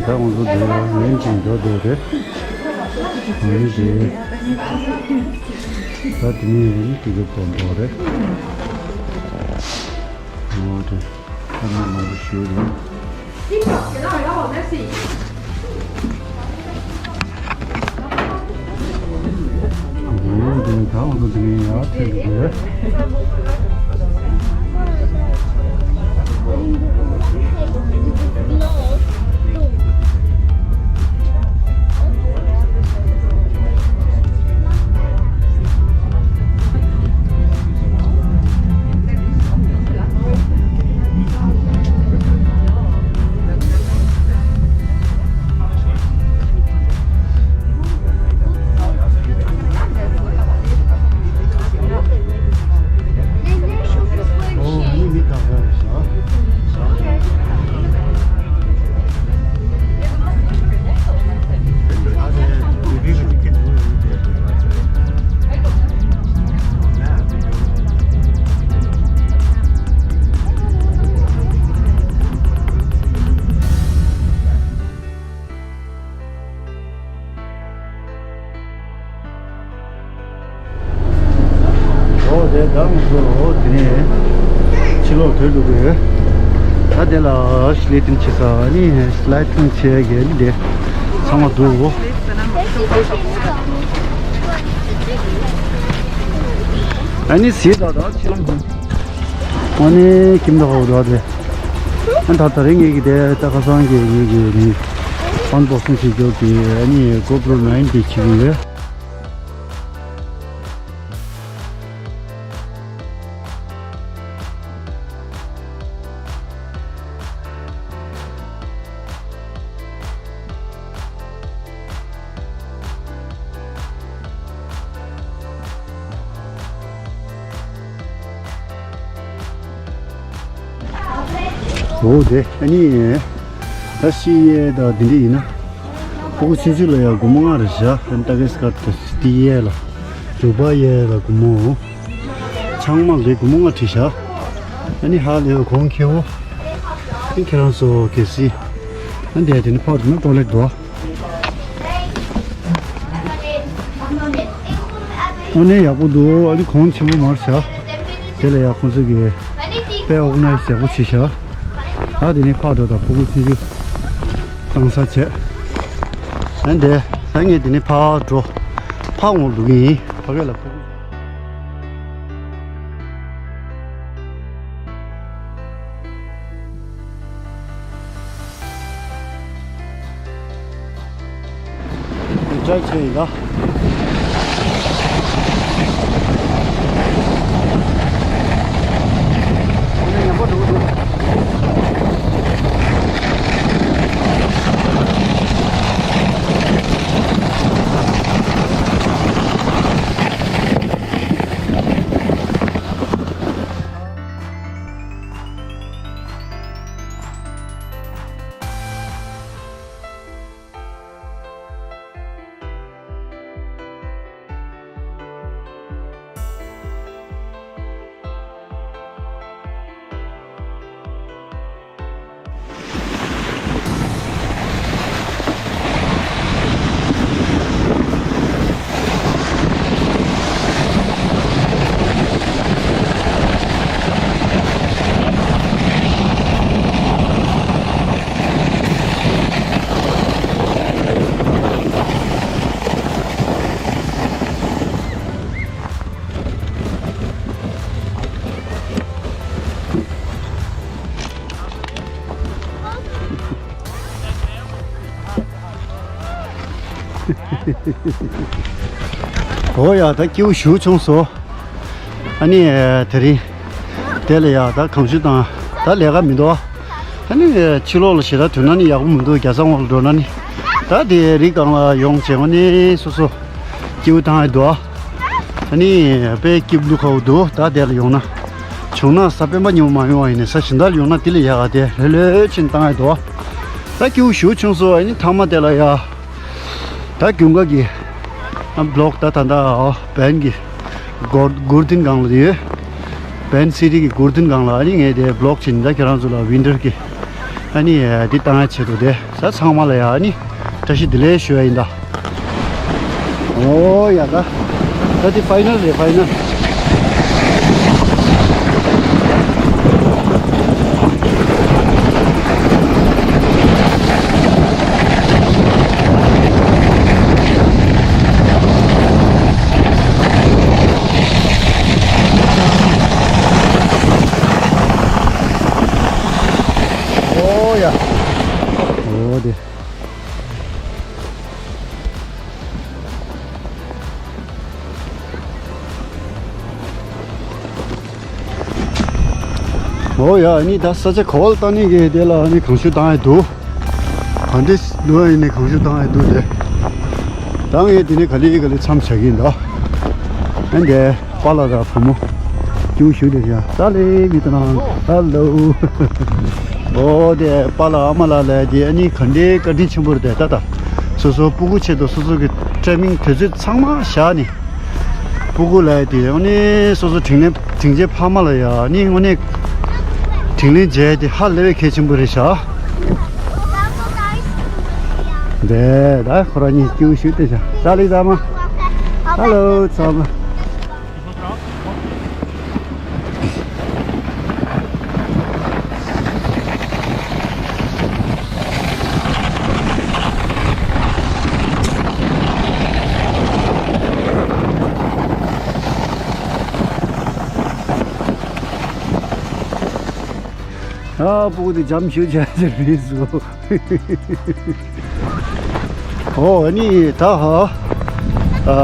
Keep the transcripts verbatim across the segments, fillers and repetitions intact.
ད་ང་ཚོ་འདི་ལ་ལན་ཅིག་འགྲོ་བསྡད་རེད། ཨ་ནི་དེ། ད་དེ་ནས་ཨ་ནི་དེ་ག་པོ་འགྲོ་རེད། ཨོ་དེ། ད་ནི་ང་ཚོ་ཞུ་རེད། འོ་དེ་ད་ང་ཚོ་འོ་དེ་ནས་ཕྱི་ལོགས་ཐོན་འགྲོ་གི་ཡོད། ད་དེ་ལ་སླེ་ཏིན་ཆེ་ས་ནི་སླེ་ཏིན་ཆེ་གི་ནི་དེ་ཚང་མ་འདུག་ཨ་ནི་ཟེར་ད་ད་ཕྱི་ལོགས་ཨ་ནི་ཁྱིམ་བདག་འོ་ད་དེ་ཨ་ད་ད་རེས་ངེད་ཀྱི་དེ་ད་ཁ་སང་གི་ངེད་ཀྱི་ནི་ཨན་བོག་སིང་བྱེད་རྒྱུ་གི་ཨ་ནི་གོ་པྲོ་ནའིན་དེ་བྱེད་ཀྱི་ཡོད། འོ་དེ་ཨ་ནི་ད་ཤི་ཡས་ད་འདི་འདྲ་ཡིན་ན། ཕྲུ་གུ་ཆུང་ཆུང་ལ་ཡང་སྒོར་མོ་ལྔ་རེ་བཞག་ཨ་ནི་ཏ་གེ་སི་ཀར་དུ་སི་ཏི་ཡས་ལ་རུ་པ་ཡས་ལ་སྒོར་མོ། ཆང་མ་ལས་སྒོར་མོ་ལྔ་བྲིས་བཞག་ཨ་ནི་ཧ་ལས་གོང་ཁེ་བོ། ཨ་ནི་ཁྱེད་རང་ཚོ་གལ་སྲིད་ཨ་ནི་དེ་དེ་ནི་ཕར་འགྲོ་ན་ཊོའི་ལེཊ་འདུག་དངོས་གནས་ཡག་པོ་འདུག་ཨ་ནི་གོང་ཆེན་པོ་མར་བཞག་དེ་ལ་ཡ་ཁོང་ཚོ་གི་དཔེ་ཨོར་ག་ནའི་ཛི་ཡག་པོ་བྱས་བཞག་ཨ་དེ་ནས་ཕར་འགྲོ་དང་ཕྲུ་གུ་ཆུང་ཆུང་བཏང་ས་བྱས། ཨ་འདས་ད་ངས་དེ་ནས་ཕར་འགྲོ། ཕར་འོང་འགྲོ་གི་ཡིན་ཕ་གི་ལ་ཕྲུ་གུ། འདི་ཅག་ཆེ་ཡིན་ད། འོ་ཡ་ད་སྐྱིད་པོ་ཞེ་པོ་བྱུང་སོང་། ཨ་ནི་དེ་རིང་དེ་ལ་ཡ་ད་གངས་ཆུ་དང་ད་ལས་ཀ་མི་འདུག་ཨ་ནི་ཕྱི་ལོགས་ལ་ཞེ་དྲག་ཐོན་ན་ནི་ཡག་པོ་མི་འདུག་རྒྱ་ཚ་ངོགས་ལ་འགྲོ་ན་ནི་ད་དེ་རི་སྒང་ལ་ཡོང་བྱས་ཨ་ནི་སོ་སོ་སྐྱིད་པོ་བཏང་ཡ་འདུག་ཨ་ནི་དཔེ་སྐྱིད་པོ་ཁ་པོ་འདུག་ད་དེ་ལ་ཡོང་ན་བྱུང་ན་ས་སྤེན་པ་ཉིན་མོ་མ་ཡོང་བ་ཡིན་ན་ས་གཞན་དག་ལ་ཡོང་ན་དེ་ལས་ཡག་ག་དེ་ལྷོད་ལྷོད་ཕྱིན་བཏང་ཡ་འདུག་ད་སྐྱིད་པོ་ཞེ་པོ་བྱུང་སོང་། ཨ་ནི་མཐའ་མ་དེ་ལ་ཡ། ད་རྒྱུན་ཁ་གི་ཨ་བི་ལོག་ད་ད་ལྟ་བན་གི་གུར་གུར་ཏིན་སྒང་ལ་ཡོད། བན་སི་ཊི་གི་གུར་ཏིན་སྒང་ལ་ཨ་ནི་ངས་དེ་བི་ལོག་བྱིན་ད་ཁྱེད་རང་ཚོ་ལ་ཝིན་ཊར་གི་ ཨ་ནི་འདི་བཏང་ཡ་ཆེད་དུ་དེ་ས་ཚང་མ་ལ་ཡ་ཨ་ནི་བཀྲ་ཤིས་བདེ་ལེགས་ཞུ་ཡ་ཡིན་ད། ཨོ་ཡ་ད། ད་འདི་ཕའི་ནལ་རེད་ཕའི་ནལ། ཨོ་ཡ། ཨོ་དེ། ཨོ་ཡ། ཨ་ནི་ད་ས་ཆ་ག་བ་ལ་བཏང་ནི་གི་དེ་ལ་ཨ་ནི་གང་ཞུ་བཏང་ཡ་འདུག་ག་འདྲས་འདུག་ཨ་ནི་གང་ཞུ་བཏང་ཡ་འདུག་དེ། ད་ངས་དེ་ནས་ག་ལེ་ག་ལེ་མཚམས་བཞག་གི་ཡིན་ད། ཨ་འདི་པཱ་ལགས་དང་བུ་མོ་སྐྱིད་པོ་ཞིག་བསྡད་ཤག་ས་ལེ་མི་ཏི་ནང་ཧ་ལོ། ཨོ་དེ་པཱ་ལགས་ཨ་མ་ལགས་ལ་དེ་ཨ་ནི་ག་འདྲའི་བཀའ་དྲིན་ཆེན་པོ་རེད་དེ། ད་ད་སོ་སོ་སྤུ་གུ་ཆེད་དུ་སོ་སོ་གི་ཊའི་མིང་དུས་ཚོད་ཚང་མ་བཞག་ནས། སྤུ་གུ་ལ་དེ་ཨ་ནི་སོ་སོ་དྲིན་ལན་དྲིན་ཆེན་ཕ་མ་ལ་ཡ་ཨ་ནི་དངོས་གནས་དྲིན་ལན་འཇལ་དེ་ཧ་ལས་པའི་གལ་ཆེན་པོ་རེད་ཤག་དེ་ད་ཁོ་རང་གཉིས་སྐྱིད་པོ་ཞིག་བསྡད་ཤག་ས་ལེ་ཚང་མ་ཧ་ལོ་ཚང་མ། ཨ་སྤུ་གུ་དེ་འཇམ་ཞུ་བྱས་ཟེར་རེད་སོ། ཨོ་ཨ་ནི་ད་ཧ་ཨ་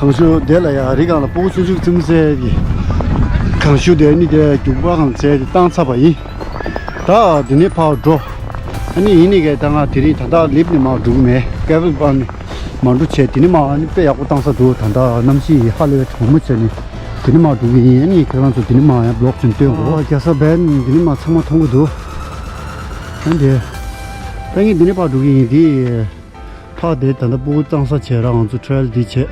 གང་ཞུ་དེ་ལ་ཡ་རི་སྒང་ལ་སྤུ་གུ་ཆུང་ཆུང་ཙིམ་ཟེར་གི་གང་ཞུ་དེ་ཨ་ནི་དེ་རྒྱུག་པ་གང་ཚད་དེ་བཏང་ཚར་བ་ཡིན། ད་དེ་ནས་ཕར་འགྲོ། ཨ་ནི་ཡིན་ནི་གས་ད་ང་དེ་རིང་ད་ལྟ་ལིབ་ནས་མར་འགྲོ་གི་མེད་ཀེ་བལ་པར་ནས། མ་འགྲོ་བྱས་དེ་ནས་མར་ཨ་ནི་དཔེ་ཡག་པོ་བཏང་ས་འདུག་ད་ལྟ་གནམ་གཤིས་ཧ་ལས་པའི་གྲང་མོ་བྱས་ནས་དེ་ནས་མར་འགྲོ་གི་ཡིན། ཨ་ནི་ཁྱེད་རང་ཚོ་དེ་ནས་མར་ཡང་བི་ལོག་ཅིག་སྟོན་དགོས། ཨ་རྒྱལ་ས་བན་དེ་ནས་མར་ཚང་མ་མཐོང་གི་འདུག་ཨ་འདི་ད་ངས་དེ་ནས་ཕར་འགྲོ་གི་ཡིན། དེ་ཕར་དེ་ད་ལྟ་སྤུ་གུ་བཏང་ས་བྱས་ར་ང་ཚོ་ཊེ་རེལ་འདི་བྱས།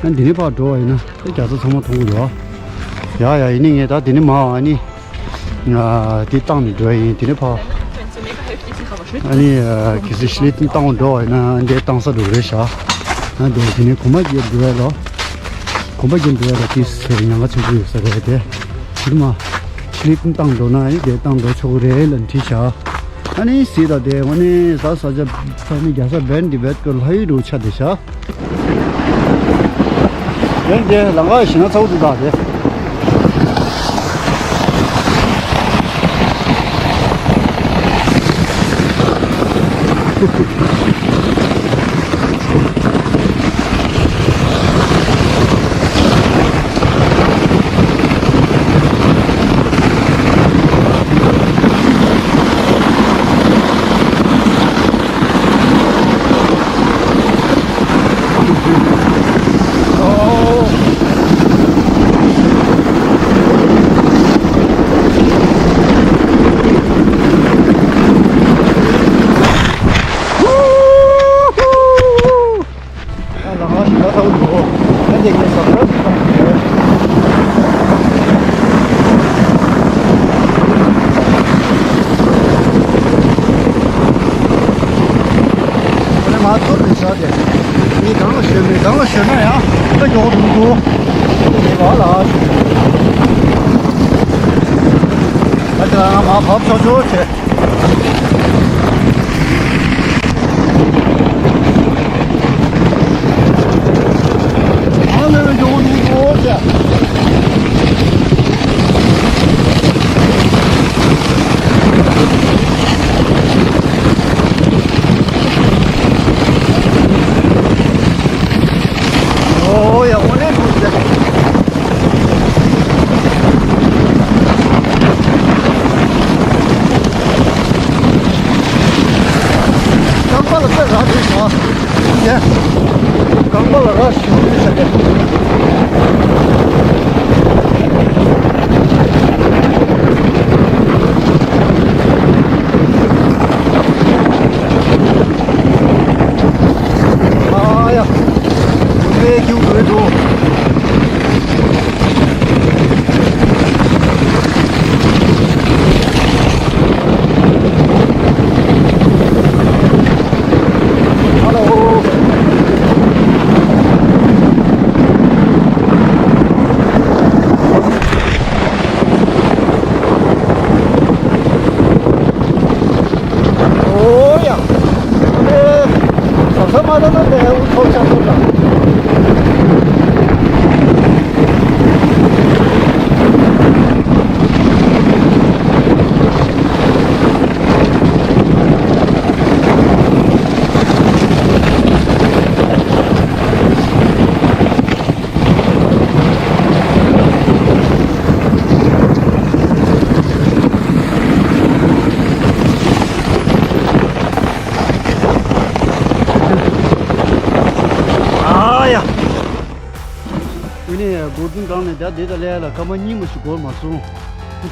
ཨ་འདི་ནས་ཕར་འགྲོ་བ་ཡིན་ན་ད་རྒྱལ་ས་ཚང་མ་མཐོང་གི་འདུག་ཡ་ཡ་ཡིན་ནི་ངས་ད་དེ་ནས་མར་ཨ་ནི། ང་འདི་བཏང་ནས་འགྲོ་ཡ་ཡིན། དེ་ནས་ཕར་ཨ་ནི་གལ་སྲིད་ཤི་ལི་ཏིན་བཏང་འགྲོ་བ་ཡིན་ན་འདི་བཏང་ས་འགྲོ་རེད་ཤག་ཨ་འདི་དེ་ནས་གོམ་པ་བརྒྱབ་འགྲོ་ཡ་ལོ། གོམ་པ་བརྒྱབ་འགྲོ་ཡ་ལ་ཏིས་ཟེར་ཉེན་ཁ་ཆེན་པོ་ཡོད་ས་རེད་དེ། དེ་མ་ཤི་ལི་ཏིན་བཏང་འགྲོ་ན་ཡིན་དེ་བཏང་འགྲོ་ཆོག་གི་རེད་ལབ་བྲིས་ཤག་ཨ་ནི་སྲིད་ད་དེ་དངོས་གནས་ས་ས་ཆ་ས་ནི་རྒྱལ་ས་བན་དི་བེད་ཀྱི་ལྷ་ཡུལ་རུ་ཆགས་བསྡད་ཤག་ཡང་དེ་ལམ་ཁ་ཞེ་ན་ཚ་བོ་འདུག་ད་དེ། ང་ཚོ་མི་ཤ་དེ་མི་གང་ལ་ཤོད་མི་གང་ལ་ཤོད་ན་ཡང་ད་མགྱོགས་འགྲོ་འདུག་མི་ག་ལ་ཤོད། ཨ་ཅག་ང་མ་བབས་ཆོག་ཆོག་བྱས། ཨ་ལེ་ལེ་མགྱོགས་འགྲོ་འདུག་ཅག་ཨོ་ཡ་ཨོ་ནེ་ཁུ་ཟེ། རྐང་པ་ལ་ཚད་རག་རེད་ཤག་ཡ། རྐང་པ་ལ་རག་ཞུ་རེད་ཤག་ཨ་ཡ། དེ་རྒྱུག་འགྲོ་གི་འདུག་འགྲོ་དུས་སྒང་ནས་ད་འདི་དང་ལས་ལ་སྐར་མ་གཉིས་མ་ཞིག་འགོར་མ་སོང་།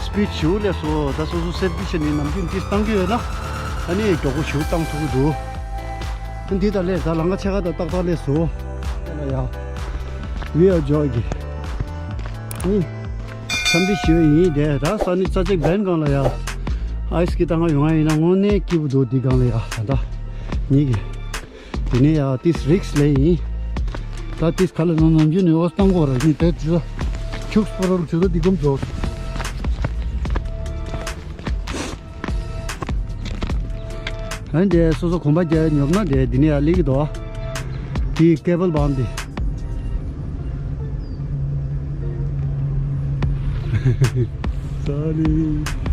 སི་པིཌ་ཞེ་པོ་སླེབས་སོང་། ད་སོ་སོ་སེབ་ཊི་བྱས་ནས་ནམ་རྒྱུན་ཏིས་བཏང་གི་ཡོད་ན། ཨ་ནི་མགྱོགས་པོ་ཞེ་པོ་བཏང་ཐུབ་ཀྱི་འདུག་ཨ་འདི་དང་ལས་ད་ལམ་ཁ་ཕྱེད་ཀ་དང་ཏག་ཏག་སླེབས་སོང་། ལ་ཡ། ཝི་ཨར་ཇོ་གི། ཨ་ནི། འཚམས་འདྲི་ཞུ་ཡི་ཡིན། དེ་ད་ས་ནི་ས་ཆ་བན་སྒང་ལ་ཡ། ཨའི་སི་ཀི་ཏང་ག་ཡོང་ང་ཡིན་ན་དངོས་གནས་སྐྱིད་པོ་འདུག་འདི་སྒང་ལ་ཡ། ད་ད། ཉིད་ཀྱི། དེ་ནས་ཡ་ཏིས་རིགས་ལས་ཡིན། ད་ཏིས་ག་ལ་ནང་ནམ་རྒྱུན་ནས་འོ་བཏང་དགོས་ར་ཡིན། དེ་ཚོ་ཁྱུགས་པོ་རོལ་ཚོ་འདི་སྒོམ་ཚོ། ཨ་ནི་དེ་སོ་སོ་གོམ་པ་རྒྱག་ཉོབ་ན་དེ་འདི་ནས་ཡ་ལེགས་ཀྱི་འདུག་དེའི་ཀེ་བལ་བམ་དེ། ས་ལི།